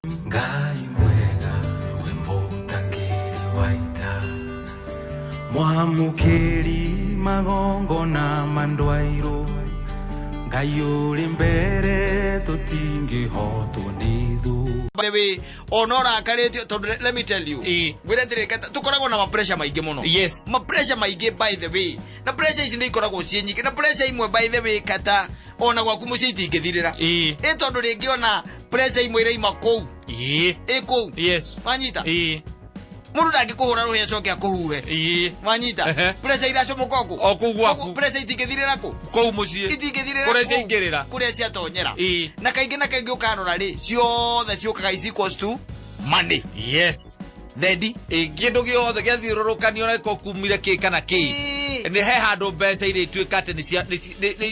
Ngai mwega we mũtangĩri wa ita, mwamũkĩri magongona ma ndwairũ, Ngai ũrĩ mbere tũtingĩhotwo nĩ thũ. By the way, ona ũrakarĩtio tondũ let me tell you, ngwĩre atĩrĩ, tũkoragwo na mapressure maingĩ mũno. Mapressure maingĩ, by the way, na pressure ici nĩ ikoragwo ciĩ nyingĩ, na pressure imwe, by the way, kata ona gwaku mũciĩ itingĩthirĩra. Ĩ tondũ rĩngĩ ona pressure imwe iraima kũu ĩ kũu. Wanyita? Mũndũ ndangĩkũhũra rũhĩ acoke akũhuhe. Wanyita? Pressure iracomoka o kũ? O kũu gwaku. Pressure itingĩthirĩra kũ? Kũu mũciĩ. Itingĩthirĩra Kũrĩa kũu. ciaingĩrĩra. Kũrĩa ciatonyera. Na kaingĩ na kaingĩ ũkarora rĩ, ciothe ciũkaga is equals to money. Thendi. Ĩ, kĩndũ gĩothe gĩathiũrũrũkanio na gĩkorwo kumire kĩ kana kĩ, nĩ he handũ mbeca irĩtuĩka atĩ nĩ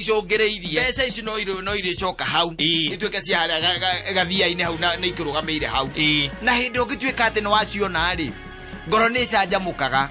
icũngĩrĩirie. Mbeca ici no irĩcoka hau, ituĩke cia harĩa gathia-inĩ hau na nĩ ikĩrũgamĩire hau. Na hĩndĩ ũngĩtuĩka atĩ nĩ waciona rĩ, ngoro nĩ ĩcanjamũkaga,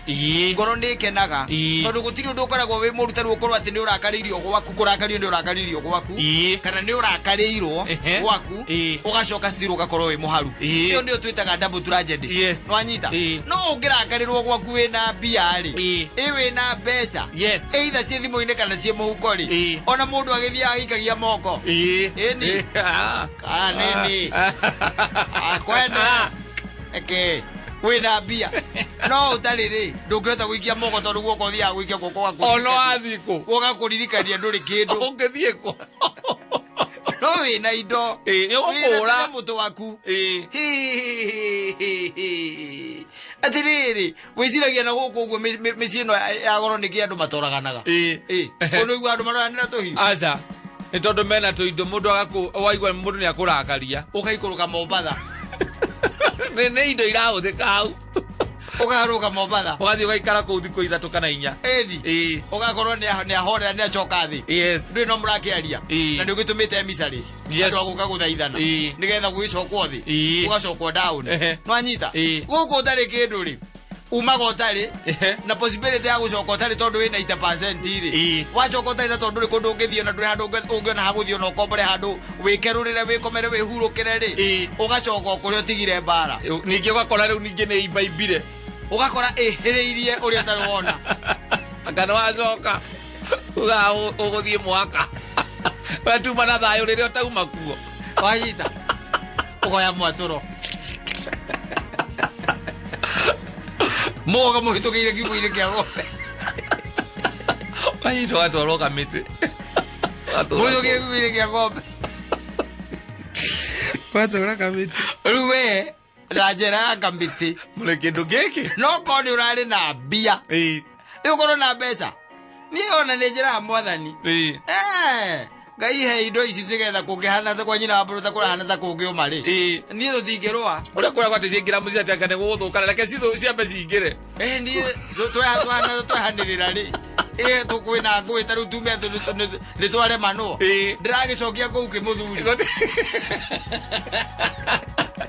ngoro nĩ ĩkenaga, tondũ gũtirĩ ũndũ ũkoragwo wĩ mũru tarĩu ũkorwo atĩ nĩ ũrakarĩirio gwaku, kũrakario nĩ ũrakarĩirio gwaku, kana nĩ ũrakarĩirwo gwaku, ũgacoka still ũgakorwo wĩ mũharu. Ĩyo nĩyo twĩtaga double tragedy. Nwanyita? No ũngĩrakarĩrwo gwaku wĩna mbia rĩ, ĩ wĩna mbeca, either ciĩ thimũ-inĩ kana ciĩ mũhuko rĩ, ona mũndũ agĩthiĩ agĩikagia moko. Ĩni. Kana nini akwende eke wĩna mbia, no ũtarĩ rĩ, ndũngĩhota gũikia moko tondũ guoko ũthiaga gũikia guoko Ona wathiĩ kũ? Gũgakũririkania ndũrĩ kĩndũ. Ũngĩthiĩ kũ? No wĩna indo. Ĩ, nĩ ũgũkũra. Wĩna mũtũ waku. Atĩrĩrĩ, wĩciragia na gũkũ ũguo mĩciĩ ĩno ya goro nĩkĩ andũ matoraganaga? Ũndũ igua andũ maroyanĩra tũhiũ. Aca, nĩ tondũ mena tũindo, mũndũ agakũ waigua mũndũ nĩ akũrakaria. Ũgaikũrũka Mombatha. Nĩ indo irahũthĩka hau. Ũkaharũka Mombatha. Ũgathiĩ ũgaikara kũu thikũ 3 kana 4. Ĩni. Ũgakorwo nĩ ahorera, nĩ acoka thĩ. Ndũrĩ no mũrakĩaria. Na nĩ ũgĩtũmĩte emissaries, andũ a gũka gũthaithana, nĩgetha gũgĩcokwo thĩ, ũgacokwo down. Nwanyita? Gũkũ ũtarĩ kĩndũ rĩ, umaga ũtarĩ na possibility ya gũcoka ũtarĩ, tondũ wĩna 80% rĩ, wacoka ũtarĩ na, tondũ ndũrĩ kũndũ ũngĩthiĩ, na ndũrĩ handũ ũngĩona ha gũthiĩ, ona ũkombore handũ wĩkerũrĩre, wĩkomere, wĩhurũkĩre rĩ, ũgacoka o kũrĩa ũtigire mbara. Ningĩ ũgakora rĩu ningĩ nĩ imbaimbire. Ũgakora ĩhĩrĩirie ũrĩa ũtarĩ wona. Anga nĩ wacoka uga ũgũthiĩ mwaka wetuma na thayũ rĩrĩa ũtauma kuo. Wanyita? Ũkoya mwatũro mũgoka mũhĩtũkĩire kiugũ-inĩ kĩa ng'ombe. Wanyita ũgatwarwo kamĩtĩ. Mũhĩtũkĩire kiugũ-inĩ kĩa ng'ombe. Watwara kamĩtĩ. Rĩu we na njĩra ya kamĩtĩ. Mũrĩ kĩndũ gĩkĩ. No korwo nĩ ũrarĩ na mbia, rĩu ũkorwo na mbeca, niĩ ona nĩ njĩraga Mwathani, Ngai he indo ici nĩgetha kũngĩhana ta kwa nyina wa mbũrũ, ta kũrahana ta kũngĩũma rĩ, niĩ tũtingĩrũa. Ũrĩa kũragwo atĩ ciaingĩra mũciĩ atĩ anga nĩ gũgũthũkana, reke ciambe cingĩre. Niĩ tũhana twehanĩrĩra rĩ, tũkwĩna ngũĩ ta rĩu tume atĩ nĩ twaremanwo, ndĩragĩcokia kũu kĩmũthuri.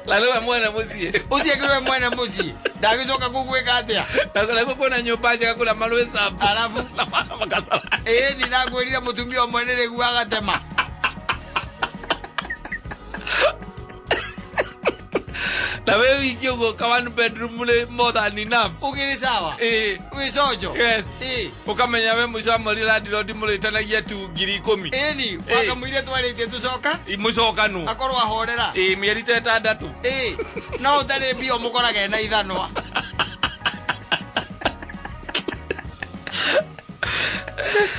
Na nĩwe mwene mũciĩ. Ũcio kĩrwe mwene mũciĩ, ndagĩcoka kũu gwĩka atĩa? Na naguo kwĩna nyũmba njega kũrĩa marwĩcabu. Arabu na mana makacara. Ni nakwĩrire mũtumia ũmwe nĩ rĩgu agatema. Na we wiki ũguo ka one bedroom nĩ more than enough. Ũkĩrĩ sawa. Wĩ conjo. Ũkamenya we mũico wa mweri landlord mũrĩtanagia tu 10,000. Ĩni, wakamũire twarĩtie tũcoka. Mũcokanu. Akorwo ahorera. Ĩ, mĩeri ta 6. No ũtarĩ mbia ũmũkoraga ena ithanwa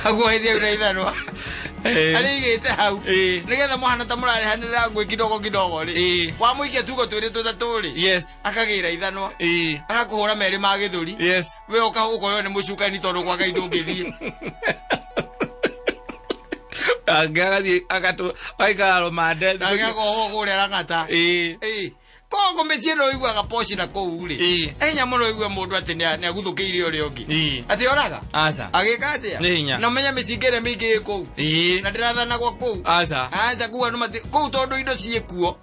akuohetie na ithanwa arĩigĩte hau, nĩgetha mũhana ta mũrarĩhanĩrĩra ngũĩ kidogo kidogo rĩ, wamũikia tugo twĩrĩ tũtatũ rĩ, akagĩra ithanwa, agakũhũra merĩ ma gĩthũri. We ũkoywo nĩ mũcukani tondũ kwa Ngai ndũngĩthiĩ. Angĩ agathiĩ agaikara rũmande. Nake akohwo kũrĩa Rang'ata. Koguo mĩciĩ no iguaga poci na kũu rĩ, hinya mũno ũigue mũndũ atĩ nĩ aguthũkĩire ũrĩa ũngĩ, atĩ oraga. Aca. Agĩka atĩa? Nĩ hinya. Na ũmenye mĩcinga ĩrĩa mĩingĩ ĩ kũu, na ndĩrathanagwo kũu. Aca. Aca, kũu andũ kũu tondũ indo ciĩkuo,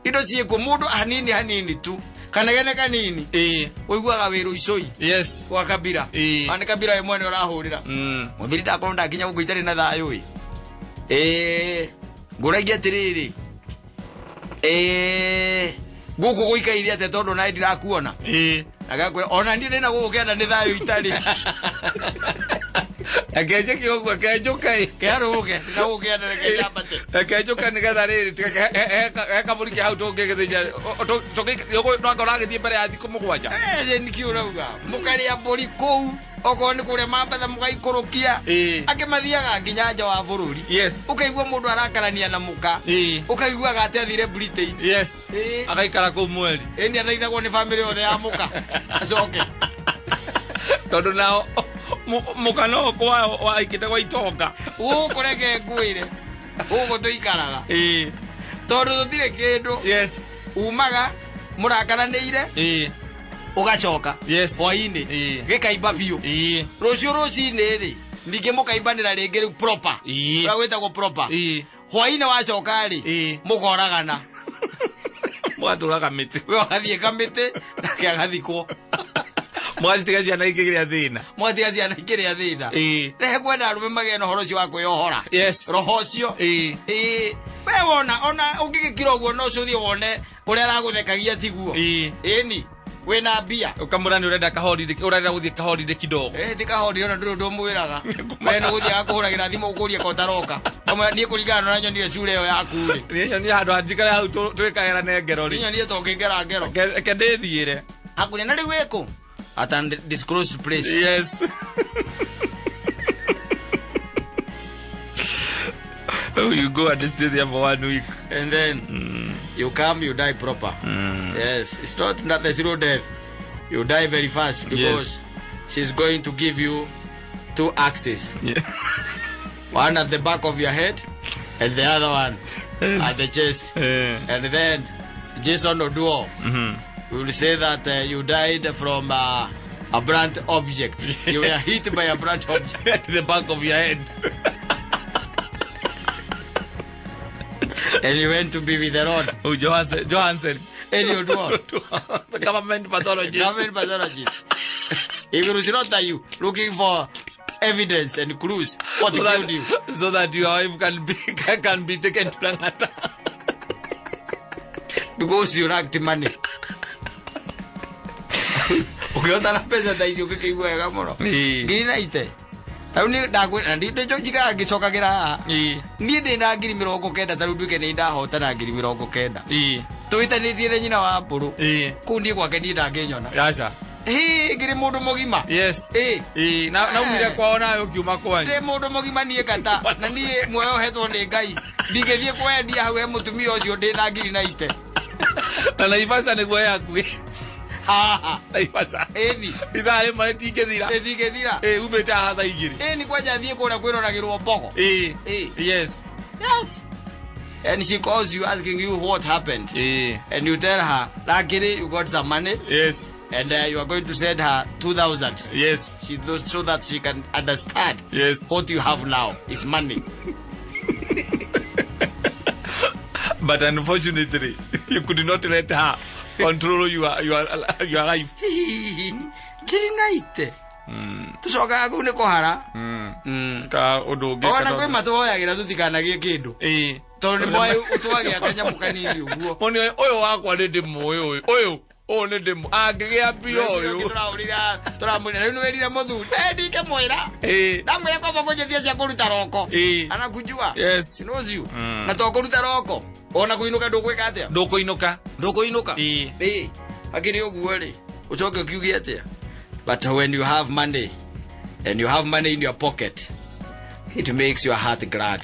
indo ciĩkuo, mũndũ hanini hanini tu, kanegene kanini, ũiguaga wĩ rũicũi gwa kabira. Ona nĩ kabira we mwene ũrahũrĩra. Mũthuri ndakorwo ndakinya gũkũ itarĩ na thayũ ĩ, ngũragia atĩrĩrĩ, Gũkũ gũikaire atĩa tondũ naĩ ndirakuona? Agakwĩra ona niĩ ndĩna gũkũ kĩanda nĩ thayũ itarĩ. Reke njĩke ũguo, reke njũke ĩ. Kĩharũrũke, ndĩna gũkũ kĩanda reke njambate. Reke njũke nĩgetha rĩrĩ he kamũri ke hau tũngĩgĩthĩnja. No anga ũragĩthiĩ mbere ya thikũ 7. Eh, nĩkĩ ũrauga? Mũkarĩa mbũri kũu, okorwo nĩ kũrĩa mambatha mũgaikũrũkia. Angĩ mathiaga nginya nja wa bũrũri. Ũkaigua mũndũ arakarania na mũka. Ũkaiguaga atĩ athire Britain. Agaikara kũu mweri. Ĩni athaithagwo nĩ bamĩrĩ yothe ya mũka. Acoke. Tondũ nao mũka no kwao waikĩte gwa itonga. Gũkũ reke ngwĩre. Gũkũ tũikaraga. Tondũ tũtirĩ kĩndũ. Umaga mũrakaranĩire. Ũgacoka. Hwainĩ. Gĩkaimba biũ. Rũciũ rũcinĩ rĩ, ningĩ mũkaimbanĩra rĩngĩ rĩu proper. Ũrĩa gwĩtagwo proper. Hwainĩ wacoka rĩ, mũkoragana. Mũgatũraga mĩtĩ. We ũgathiĩ kamĩtĩ, nake agathikwo. Mũgacitiga ciana ikĩgĩa thĩna. Mũgatiga ciana ikĩrĩa thĩna. Rehe kwenda arũme magĩe na ũhoro ũcio wa kwĩyohora. Roho ũcio. We wona, ona ũngĩgĩkira ũguo no ũcio ũthiĩ wone ũrĩa aragũthekagia tiguo. Ĩni, wĩna mbia. Ũkamwĩra nĩ ũrenda kaholiday, ũrenda gũthiĩ kaholiday kidogo. Ti kaholiday ona ndũrĩ ũndũ ũmwĩraga. We nĩ gũthiaga kũhũragĩra thimũ ũkũrie ko ũtaroka. Kamwĩra niĩ kũringana na ũrĩa nyonire cura ĩyo yaku rĩ. Niĩ nyonire handũ hanjikare hau twĩkagĩra ngero rĩ. Niĩ nyonire ta ũkĩngera ngero. Reke ndĩthiĩre. Hakuhĩ na rĩu wĩkũ? At an disclosed place. Oh, you go and stay there for 1 week. And then you come, you die proper. Yes, it's not that there's no death. You die very fast because she's going to give you 2 axes. One at the back of your head and the other one at the chest. And then Jason Oduor will say that you died from a blunt object. You were hit by a blunt object. At the back of your head. And you went to be with the Lord. Oh, Johansen. Johansen. And you do. The government pathologist. Government pathologist. He will slaughter you, looking for evidence and clues. What killed you? So that your wife can be taken to Langata. Because you lacked money. Ũkĩhota na mbeca ta icio ũngĩkĩigua wega mũno. Ngiri na ite. Ta rĩu niĩ ndakwĩra, na ndĩ njikaraga ngĩcokagĩra haha. Niĩ ndĩ na ngiri mĩrongo kenda, ta rĩu nduĩke nĩ ndahota na ngiri mĩrongo kenda. Tũhĩtanĩtie na nyina wa mbũrũ. Kũu niĩ gwake niĩ ndangĩnyona. Aca. Hĩ, ngĩrĩ mũndũ mũgima. Na umire kwao nawe ũkiuma kwanyu. Ndĩ mũndũ mũgima niĩ kata. Na niĩ muoyo ũhetwo nĩ Ngai. Ndingĩthiĩ kwendia hau he mũtumia ũcio ndĩ na ngiri na ite. Na Naivasha nĩguo yaku. Haha. Naivasha. Ĩni. Ithaa rĩmwe rĩtingĩthira. Rĩtingĩthira. Umĩte haha thaa igĩrĩ. Ĩni, kwanja thiĩ kũrĩa kwĩroragĩrwo mbogo. Yes. And she calls you asking you what happened. And you tell her, luckily you got some money. And you are going to send her 2,000. She does, so that she can understand. What you have now is money. But unfortunately, you could not let her control your life. Ngiri na ite. Tucokaga kũu nĩ kũhara. Ka ũndũ ũngĩ Ona ka kwĩ matũhoyagĩra tũtikanagie kĩndũ. Tondũ nĩ moĩ twagĩa kanyamũ kanini ũguo. Mũni ũyũ wakwa nĩ ndĩmũĩ ũyũ. Ũyũ, ũyũ nĩ ndĩmũ-, angĩgĩa mbia ũyũ. Tũrahũrire, tũramwĩra, rĩu nĩ wĩrire mũthuri. Ndingĩmwĩra. Ndamwĩra kwamba kũnjĩtia cia kũruta roko. Anakujua. She knows you. Na to kũruta roko. Ona kũinũka ndũgwĩka atĩa? Ndũkũinũka. Ndũkũinũka. Hakĩrĩ ũguo rĩ, ũcoke ũkiuge atĩa? But when you have money, and you have money in your pocket, it makes your heart glad.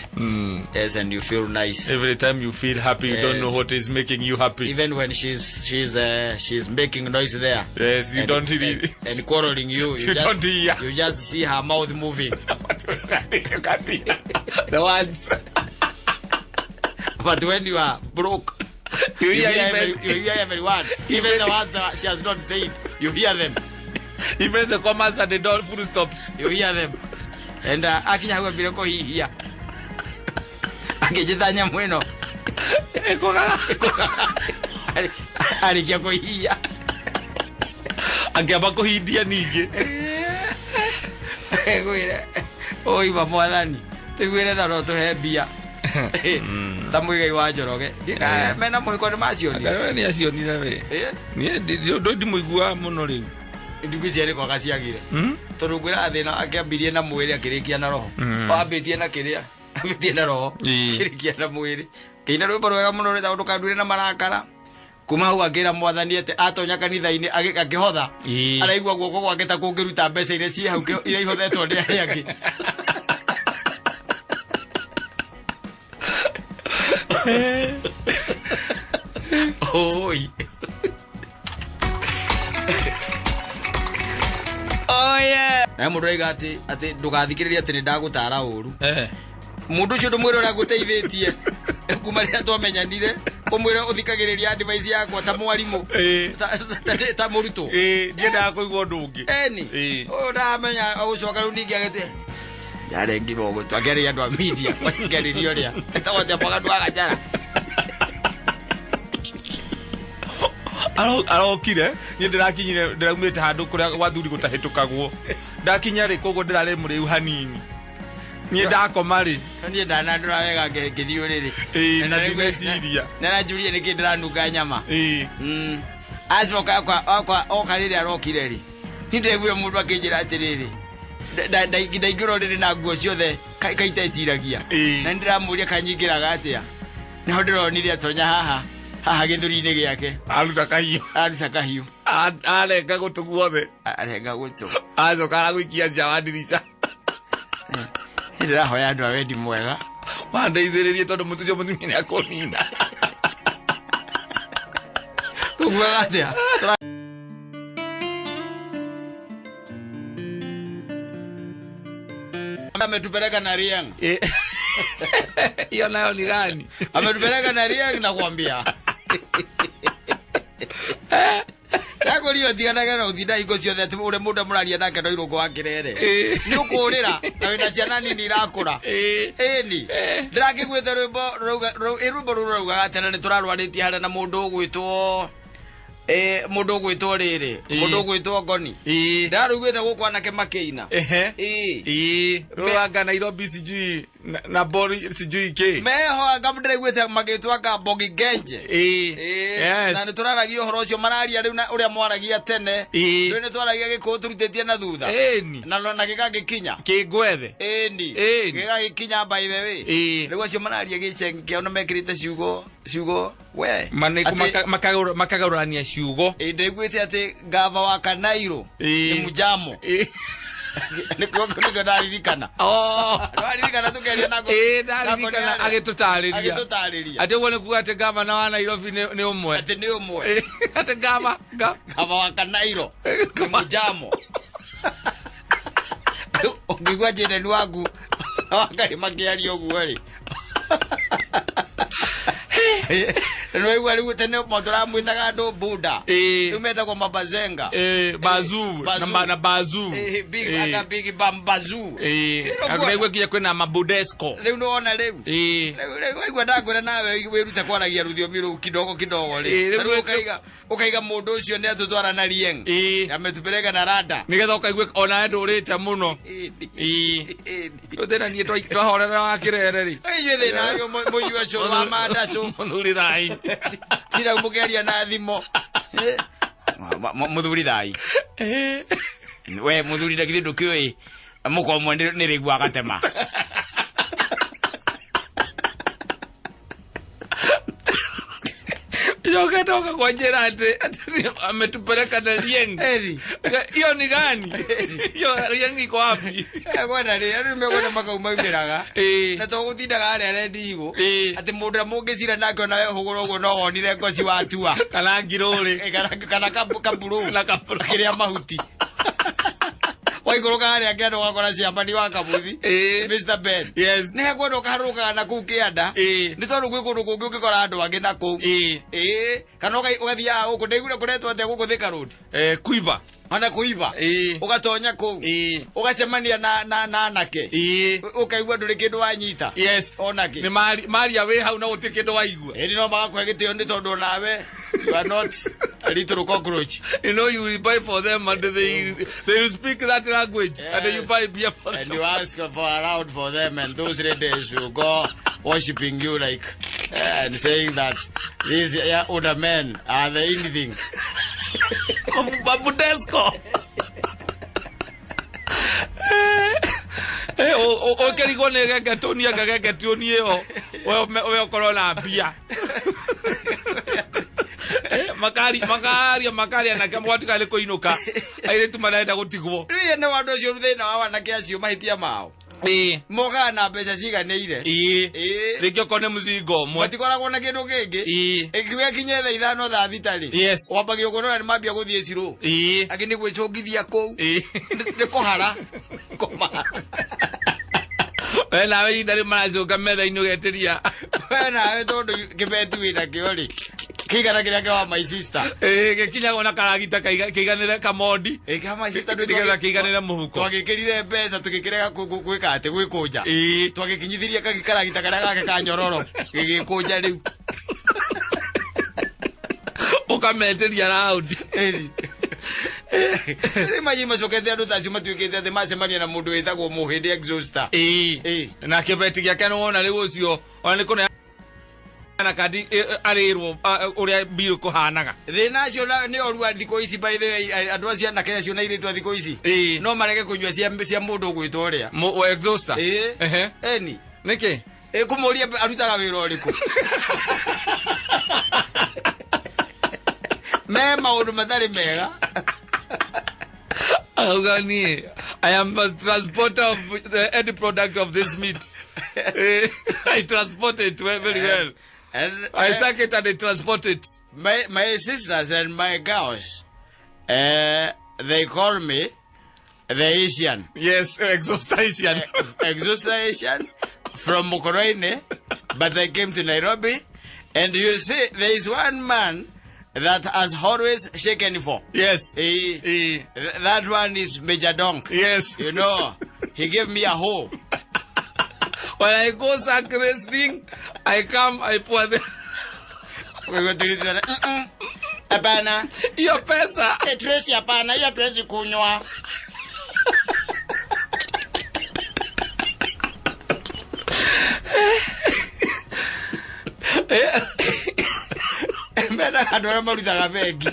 Yes, and you feel nice. Every time you feel happy, you don't know what is making you happy. Even when she's making noise there. Yes, you don't really And quarreling you. You don't hear. You just see her mouth moving. You can't hear the words. But when you are broke, You hear even you hear everyone. Even the ones that she has not said, you hear them. Even the commas and the dot full stops. You hear them. And akinya hau ambire kũhihia. Akĩnjĩta nyamũ ĩno. Ĩkũgaga. Arĩkia kũhihia. Angĩamba kũhindia ningĩ. Ngwĩre, ũima mwathani, tũiguĩre tha no tũhe mbia. Ta Mũigai wa Njoroge. Ndika mena mũhiko nĩ macionire. Anga nĩ acionire we. Eh, Niĩ ndũ ndimũiguaga mũno rĩu. Ndukũ ciarĩ kwaga ciagire. Mm? Tondũ ngwĩra thĩna akĩambirie na mwĩrĩ akĩrĩkia na roho. Ambĩtie na kĩrĩa? Ambĩtie na roho. Akĩrĩkia na mwĩrĩ. Kĩina rwĩmbo rwega mũno rwĩtagwo ndũkandure na marakara. Kuma hau akĩra mwathani atĩ atonya kanitha-inĩ akĩhotha. Araigua guoko gwake ta kũngĩruta mbeca iria ciĩ hau iria ihothetwo nĩ arĩa angĩ. Oi. Oh yeah. Na mũndũ araiga atĩ atĩ ndũgathikĩrĩrie atĩ nĩ ndagũtara ũru. Mũndũ ũcio ndũmwĩre ũrĩa ngũteithĩtie kuma rĩrĩa twamenyanire ũmwĩre ũthikagĩrĩria advice yakwa ta mwarimũ ta mũrutwo. Ndiendaga kũigua ũndũ ũngĩ. Eni. Ũyũ ndamenya agũcoka rĩu ningĩ agĩte ndarengirwo gũtũ akĩarĩria andũ a media akĩarĩria ũrĩa etagwo atĩa mwaganu wa Gachara. Arokire niĩ ndĩrakinyire ndĩraumĩte handũ kũrĩa gwa thuri gũtahĩtũkagwo ndakinya rĩ koguo ndĩrarĩ mũrĩu hanini niĩ ndakoma rĩ. Niĩ ndanandũra wega ngĩthiĩ ũrĩrĩ. Na ndineciria. Na nanjũria nĩkĩ ndĩranunga nyama. Acoka oka oka rĩrĩa arokire rĩ niĩ ndĩraiguire mũndũ akĩnjĩra atĩrĩrĩ ndaingĩra ũrĩrĩ na nguo ciothe kaiteciragia. Na nĩndĩramũria kanyingĩraga atĩa naho ndĩronire atonya haha haha gĩthũri-inĩ gĩake. Aruta kahiũ. Aruta kahiũ. Arenga gũtũ guothe. Arenga gũtũ. Acoka aragũikia nja wa ndirica. Ndĩrahoya andũ a wendi mwega mandeithĩrĩrie tondũ mũtĩ ũcio mũtumia nĩ akũnina. Tũkuaga atĩa? Ametupeleka na Riang. Hiyo nayo ni gani? Ametupeleka na Riang nakwambia. Ndakũrio tiganage na ũtinda hingo ciothe atĩ ũrĩa mũndũ mũraria nake no irũngo wa kĩrere. Nĩ ũkũrĩra na wĩna ciana nini irakũra. Ĩni. Ndĩrakĩiguĩte rwĩmbo rũrauga rwĩmbo rũu rũraugaga tene nĩ tũrarwarĩtie harĩa na mũndũ ũgwĩtwo mũndũ ũgwĩtwo rĩrĩ mũndũ ũgwĩtwo Ngoni. Ndĩrarũiguĩte gũkũ anake makĩina. Rũranga Nairobi sijui na bori sijui kĩ. Meho anga ndĩraiguĩte magĩtwo anga Mbogi Genje. Na nĩ tũraragia ũhoro ũcio mararia rĩu na ũrĩa mwaragia tene. Rĩu nĩ twaragia gĩkũyũ tũrutĩtie na thutha. Na gĩgagĩkinya. Kĩngwethe. Ĩni. Gĩgagĩkinya by the way. Rĩu acio mararia gĩcenge kĩao na mekĩrĩte ciugo ciugo we. Makagarũrania ciugo. Ndaiguĩte atĩ ngava wa Kanairo nĩ Mujamo. Nĩkuo ndaririkana. Ndaririkana tũkĩaria nako. Ndaririkana agĩtũtarĩria. Agĩtũtarĩria. Atĩ ũguo nĩ kuga atĩ gavana wa Nairobi nĩ ũmwe. Atĩ nĩ ũmwe. Atĩ gava wa Kanairo nĩ Mujamo. Ũngĩigua njĩrani waku Wangarĩ makĩaria ũguo rĩ. Nĩwaigua rĩu tene tũramwĩtaga andũ Buddha. Rĩu metagwo Mabazenga. Bazoo na Bazoo. Big anga big bambazoo. Ndaigua nginya kwĩna Mabudesco. Rĩu nĩwona rĩu. Rĩu waigua ndakwĩra nawe wĩrute kwaragia rũthiomi rũu kidogo kidogo rĩ. Rĩu ũkaiga mũndũ ũcio nĩ atũtwara na Rieng. Ametupeleka na rada. Nĩgetha ũkaigue onawe ndũrĩte mũno. Rĩu thĩna niĩ twahorera wa kĩrere rĩ. Inyuĩ thĩna wanyu mũnyua cũrũ wa mandacũ. Mũthuri thai. Tira mũkĩaria na thimo. Mũthuri thai. We mũthuri na githĩ ndũkĩũĩ mũkwa ũmwe nĩ rĩgu agatema. Joke toka kwa jera ati ametupeleka na Rieng. Hiyo ni gani? Hiyo Rieng iko wapi? Kwenda ri, andu mekwenda makaumagĩraga. Na to gũtindaga harĩa rendi igũ. Atĩ mũndũ ũrĩa mũngĩcira nake ona we hũgũra ũguo no wonire ngoci watua. Kana ngirũrĩ. Kana kaburu. Kana kaburu. Akĩrĩa mahuti. Waikũrũka harĩa kĩanda ũgakora ciamani wa Kabuthi. Mr. Ben. Yes. Nĩ hekwenda ũkaharũrũkaga na kũu kĩanda. Nĩ tondũ gwĩ kũndũ kũngĩ ũngĩkora andũ angĩ na kũu. Kana ũgathiaga gũkũ ndaiguire kũretwo atĩa gũkũ Thika Road. Kuiba. Ona kuiba. Ũgatonya kũu. Ũgacemania na anake. Ũkaigua ndũrĩ kĩndũ wanyita. Yes. Onake. Nĩ maria wĩ hau na gũtirĩ kĩndũ waigua. Ĩni no magakũhe gĩtĩo nĩ tondũ onawe you are not a little cockroach. You know you will buy for them and they will speak that language. Yes. And you buy beer for them. And you ask for around for them and those ladies will go worshiping you like. And saying that these older men are the anything. Babudesco. Ũkĩrigwo nĩ gengetũni anga gengetũni ĩyo we ũkorwo na mbia. Makari makaria makaria nake mwatuka nĩ kũinũka airĩtu marenda gũtigwo. Rĩu nĩ wandũ ũcio thĩna wa wanake acio mahĩtia mao. Mokaga na mbeca ciganĩire. Ĩĩ. Rĩngĩ okorwo nĩ mũcingo ũmwe. Matikoragwo na kĩndũ kĩngĩ. Ĩkiuga kinye thaa 5 thaa 6 rĩ. Wambagia ũkona nĩ mambia gũthiĩ cirũ. Angĩ nĩ gwĩcũngithia kũu. Nĩ kũhara. Kũmahara. We nawe ihinda rĩu maracũnga metha-inĩ ũgetĩria. We nawe tondũ kĩbeti wĩna kĩo rĩ. Kĩigana kĩrĩa kĩa wa my sister. Ĩĩ, gĩkinyagwo na karagita kaiganĩre kamondi. Ĩ kĩa my sister Nĩgetha kĩiganĩre mũhuko. Twagĩkĩrire mbeca tũgĩkĩrega gwĩka atĩ gwĩkũnja. Twagĩkinyithirie karagita karĩa gake ka nyororo gĩgĩkũnja rĩu. Ũkametĩria raundi. Ĩni. Imagine macokete andũ ta acio matuĩkĩte atĩ macemania na mũndũ wĩtagwo mũhĩndĩ exhauster. Na kĩbeti gĩake nĩ wona rĩu ũcio ona nĩ kũneana kandi arĩrwo ũrĩa mbirũ kũhanaga. Thĩna acio nĩ oru a thikũ ici, by the way, andũ acio anake acio na airĩtu a thikũ ici. No marege kũnyua cia mũndũ ũgwĩtwo ũrĩa. Wa exhauster? Ĩĩ. Ĩni. Nĩkĩ? Ĩ kũmũria arutaga wĩra ũrĩkũ? Me maũndũ matarĩ mega. Auga niĩ, I am a transporter of the end product of this meat. I transport it very well. And, I suck it and I transport it. My sisters and my girls, they call me the Asian. Yes, exhauster Asian. Exhauster Asian from Mukurweini, but they came to Nairobi. And you see, there is one man that has always shaken for. Yes. That one is Major Donk. Yes. You know, he gave me a hoe. When I go suck this thing, I come, I pour the... We go to this one. Mm-mm. Hapana. Hiyo pesa. Tracy, hapana, hiyo hatuwezi kunywa. Mena andũ arĩa marutaga bengi.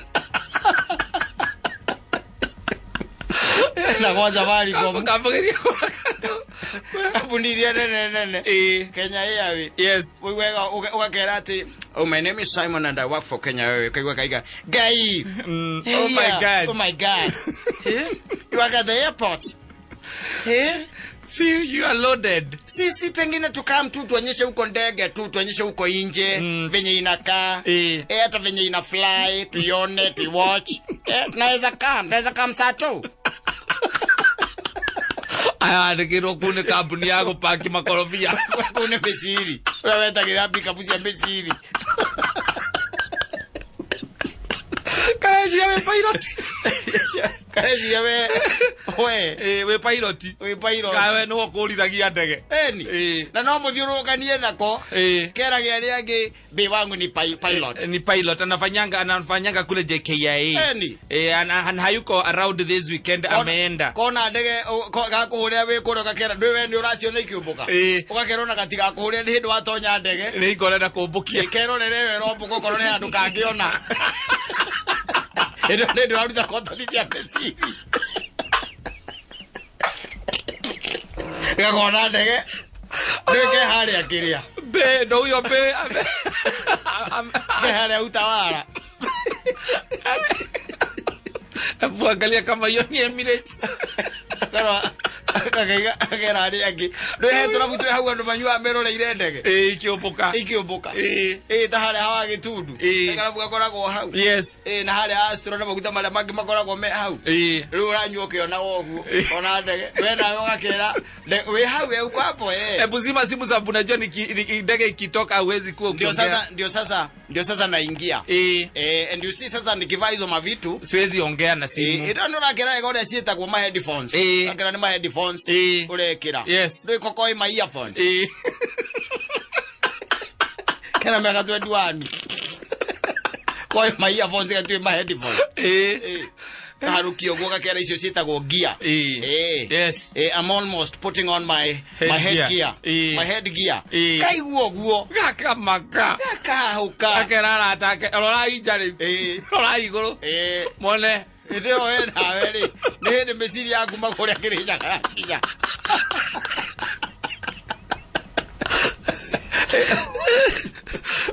Na kwa Safaricom. Kambageria kũraka. Kambuni iria nene nene. Kenya Airways. Yes. Ũiguaga ũgakera atĩ, oh, my name is Simon and I work for Kenya Airways. Kaigua kaiga, Ngai. Oh my Here. God. Oh my God. You work at the airport. See, you are loaded. Si, si pengine tukam tu tuonyeshe huko ndege tu, tuonyeshe huko nje, venye inakaa. Hata venye ina fly, tuione, tuiwatch. Tunaweza kam, tunaweza kam saa tu. Ayandĩkĩrwo kuu nĩ kambuni ya gũpaki makorobia. Kuu nĩ mĩciri. Ũrĩa wetagĩra pikapu cia mĩciri. Kareciria wĩ pilot. Kareciria we. Wĩ pilot. Wĩ pilot. Kawe nĩwe ũkũrithagia ndege. Eni. Na no mũthiũrũrũkanie thako. Kerage arĩa angĩ, Be wangu ni pilot. Ni pilot, anafanyanga kule JKIA. Eni. Hayuko around this weekend, ameenda. Kona ndege, gakũhũrĩra wĩ kũrĩa ũgakera, ndũĩ we nĩ ũraciona ikĩũmbũka. Ũgakera ona gatigakũhũrĩra nĩ hĩndĩ watonya ndege. Nĩ ingorenda kũmbũkia. Ĩkerorere we ĩrombũka okorwo nĩ handũ kangĩona. Hĩndĩ ĩyo nĩ hĩndĩ ũraruta kotoni cia meciri. Gakona ndege. Ndũĩ ke harĩa kĩrĩa. Be, ndo huyo be, ame, ame, Ke harĩa Utawala. Hebu angalia kama hiyo ni Emirates. Akarwa, akaiga, akera arĩa angĩ. Ndũĩ he tũrabu twĩ hau andũ manyuaga meroreire ndege. Ikĩũmbũka. Ikĩũmbũka. Ta harĩa hawa Gĩtundu. Gakarabu gakoragwo hau. Yes. Na harĩa Astro na maguta marĩa mangĩ makoragwo me hau. Rĩu ũranyua ũkĩonaga ũguo. Ona ndege. We nawe ũgakĩra, wĩ hau, we uko hapo, eh. Hebu zima simu sababu unajua ndege ikitoka huwezi kuwa Ndio ukiongea. sasa, ndio sasa, ndio sasa naingia. And you see sasa nikivaa hizo mavitu siwezi ongea na simu. Ndio ndio nakera ego ndio ciĩtagwo ma headphones. Nakera ni ma headphones. Urekira. Yes. Ndio iko ma earphones. Kena miaka 21. Kwa ma earphones gatuĩ ma headphones. Kaharũkia ũguo gakera icio ciĩtagwo gear. Ĩĩ. Ĩĩ. Yes. Ĩĩ, I'm almost putting on my Head my head gear. gear. Ĩĩ. My head gear. Ĩĩ. Kaigua ũguo. Gakamaka. Gakahũka. Akera arata ake, rorai nja rĩu. Ĩĩ. Rorai igũrũ. Ĩĩ. Mone. Hĩndĩ ĩyo we nawe rĩ, nĩ hĩndĩ mĩciria yaku makũrĩa kĩrĩnyaga yakinya.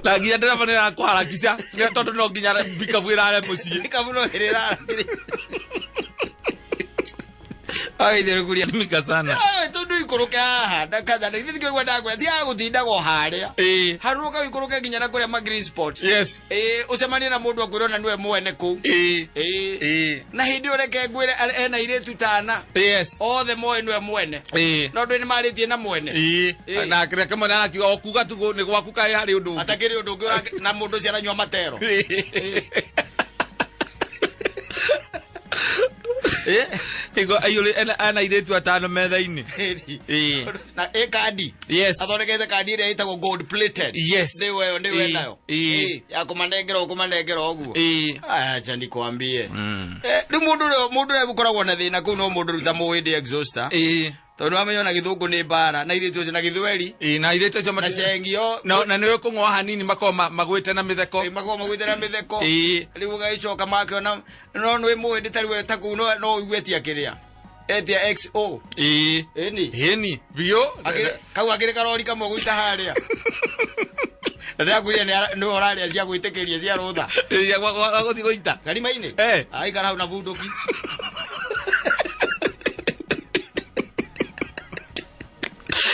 Na nginya ndereba nĩ arakũharakica tondũ no nginya mbikabu ĩrare mũciĩ. Ikabu no ĩrĩ ĩrara. Agĩtherũkuria. Mika sana. Eh, tondu ikũrũke haha ndakatha ithuĩ tikĩigua ndakwĩra tigaga gũtindaga o harĩa Ĩĩ. harũrũka ũikũrũke nginya na kũrĩa ma green spot Yes. Ĩĩ, ũcemanie na mũndũ akwĩra ona nĩwe mwene kũu Ĩĩ. Ĩĩ. Ĩĩ. Na hĩndĩ ĩyo reke ngwĩre ena airĩtu tana Yes. othe moĩ nĩwe mwene. Ĩĩ. No ndũĩ nĩ marĩtie na mwene. Ĩĩ. Ĩĩ. Na kĩrĩa kĩmwe narakiuga o kuga tu nĩ gwaku kaĩ harĩ ũndũ ũngĩ. Atakĩrĩ ũndũ ũngĩ na mũndũ ũcio aranyua matero. Ĩĩ. Ĩĩ. Ĩgo aiyũrĩ ena ena airĩtu atano metha-inĩ. Ĩĩ. Na ĩ kandi. Yes. Athondekete kandi ĩrĩa ĩtagwo gold plated. Yes. Nĩwe ĩyo nĩwe Ĩĩ. nayo. Ĩĩ. Ĩĩ, ya kũmanengera ũkũmanengera ũguo. Ĩĩ. Acha nikwambie. Eh, rĩu mũndũ ũrĩa mũndũ ũrĩa ũkoragwo na thĩna kũu no mũndũ rĩu ta mũhĩndĩ exhauster. Ĩĩ. Tondũ wamenya ona gĩthũngũ nĩ mbara na airĩtu acio na gĩthweri Ĩĩ na airĩtu acio na cengio. Na nĩ ũkũng'oa hanini makorwo magwĩte na mĩtheko. Ĩ, makoragwo magwĩte na mĩtheko. Ĩĩ. Rĩu ũgagĩcoka makĩona no nĩ mũhĩndĩ tarĩu we ta kũu no ũigue etia kĩrĩa etia XO. Ĩĩ. Ĩni. Ĩni. Biũ. Kau akĩrĩ karori kamwe gũita harĩa na ndĩrakwĩrire nĩwe ũrarĩa cia gwĩtĩkĩria cia rũtha. Ĩĩ, gwa gũthiĩ gũita. Karima-inĩ. Eh. Aikara hau na bunduki.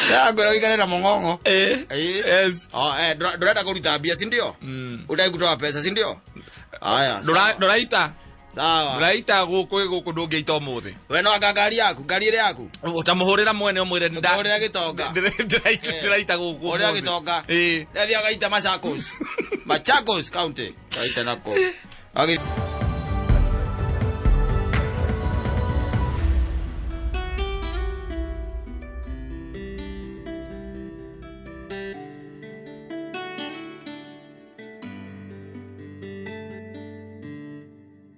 Ndĩrakwĩra ũikare na mũng'ong'o. Ĩĩ. Ĩĩ. Yes. Oh, eh, ndũrenda kũruta mbia si ndio? Ũtaki kutoa pesa si ndio? Haya. Ndũra- Ndũraita. Sawa. Ndũraita gũkũ gũkũ ndũngĩita ũmũthĩ. We no anga ngari yaku, ngari ĩrĩa yaku. Ũtamũhũrĩra mwene ũmwĩre nda- Ũkahũrĩra gĩtonga. Ndĩraita ndĩraita gũkũ Ũrĩa ũmũthĩ. gĩtonga. Ĩĩ. Ndathiaga gaita Machakos. Machakos County. Gaita nako.